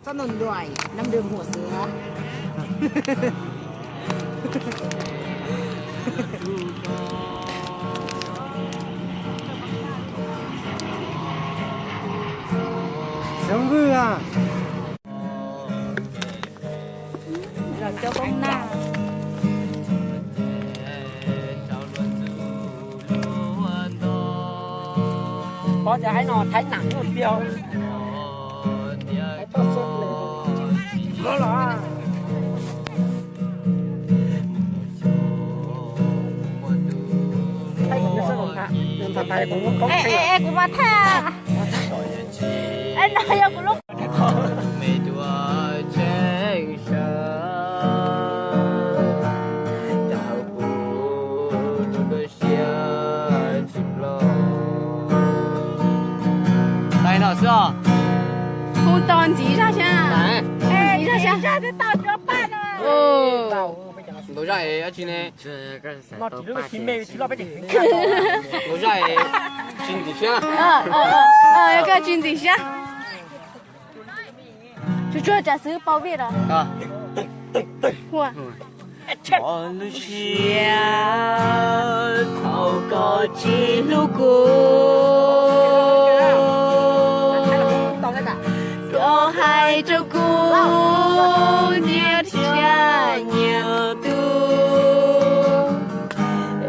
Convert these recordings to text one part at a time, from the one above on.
Sab ntuj ntuj, nab nrwg muam xwb. Sab ntuj a. Los cov koob nag. Pov tias aib no Thaib nam nyuaj tiag. Kuv mas thaij. Aib no yog kuv lub. Tais no xwb os. Hu tau ntxiv zaj xyab. Ntxiv zaj xyab. Ntau zaj es dab tsi ne? Ntau zaj es tsis ntxim siab. Koj tsis ntxim siab. Tsuag tsuag tsam xwb pau vij los. Mos lub siab thaum koj tsis hlub kuv, koj hais rau kuv nyias thiab nyias tus,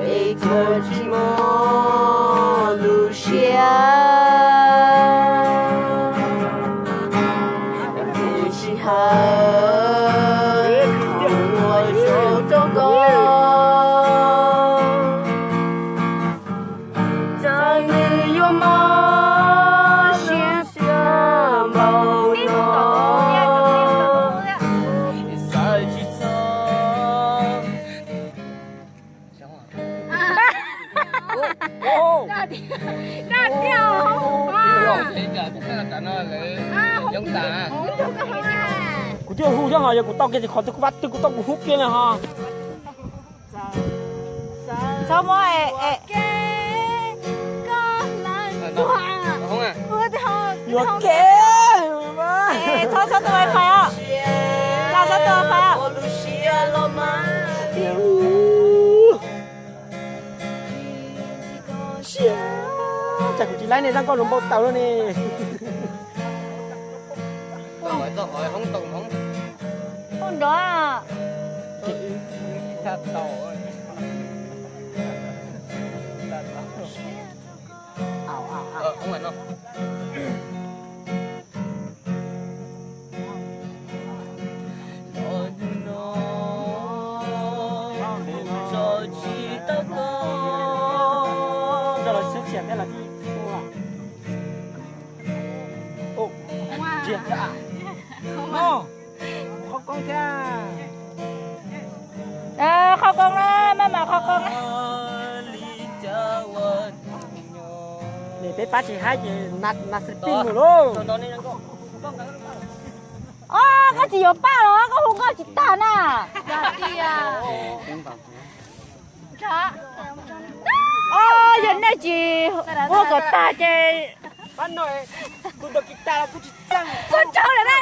es koj tsis mos lub siab. Kuv tsis hawm ua zoo rau koj, txawm nws yuav mob siab npaum no, xav tsis txog. Kuv twb hu xyoob hos yog kuv tau kiag qhov twg kuv vaj twg kuv tau kuv hu kiag li hos. Txhob muab, yuav ke, txhob txhob tua wifi os, los txhob tua wifi os. Cas kuv tsis laib nej zaj nkauj zoo npau taws li ne. Hoob nrov. Qhov koob na, maj mam qhov koob na. Peb pab tsis haib ces nas xwb pij mus lauj. Os, koj tsis yuav paj los koj hu nkauj tsis tag na. Yog nej tsis ua kom tag ces txhob tsaug lawm na.